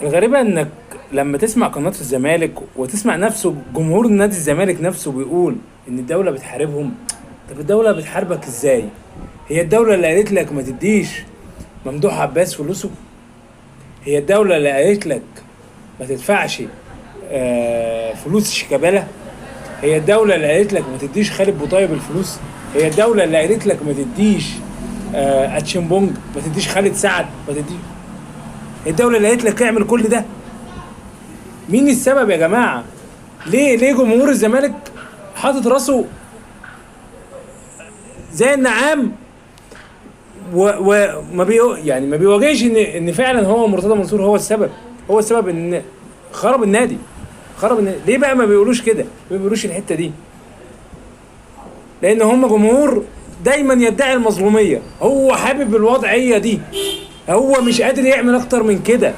الغريبة انك لما تسمع قناة الزمالك وتسمع نفسه جمهور نادي الزمالك نفسه بيقول ان الدولة بتحاربهم. طب الدولة بتحاربك ازاي؟ هي الدولة اللي قالت لك ما تديش ممدوح عباس فلوسه؟ هي الدولة اللي قالت لك ما تدفعش فلوس شيكابالا؟ هي الدولة اللي قالت لك ما تديش خالد بوطيب الفلوس؟ هي الدولة اللي قالت لك ما تديش اتشيمبونج، ما تديش خالد سعد، ما تديش؟ الدولة اللي قالت لك اعمل كل ده؟ مين السبب يا جماعة؟ ليه جمهور الزمالك حاطط راسه زي النعام وما بي يعني ما بيواجهش ان فعلا هو مرتضى منصور هو السبب، هو السبب ان خرب النادي، خرب النادي. ليه بقى ما بيقولوش كده؟ ما بيقولوش الحتة دي؟ لان هم جمهور دايما يدعي المظلومية، هو حابب الوضعية دي، هو مش قادر يعمل اكتر من كده.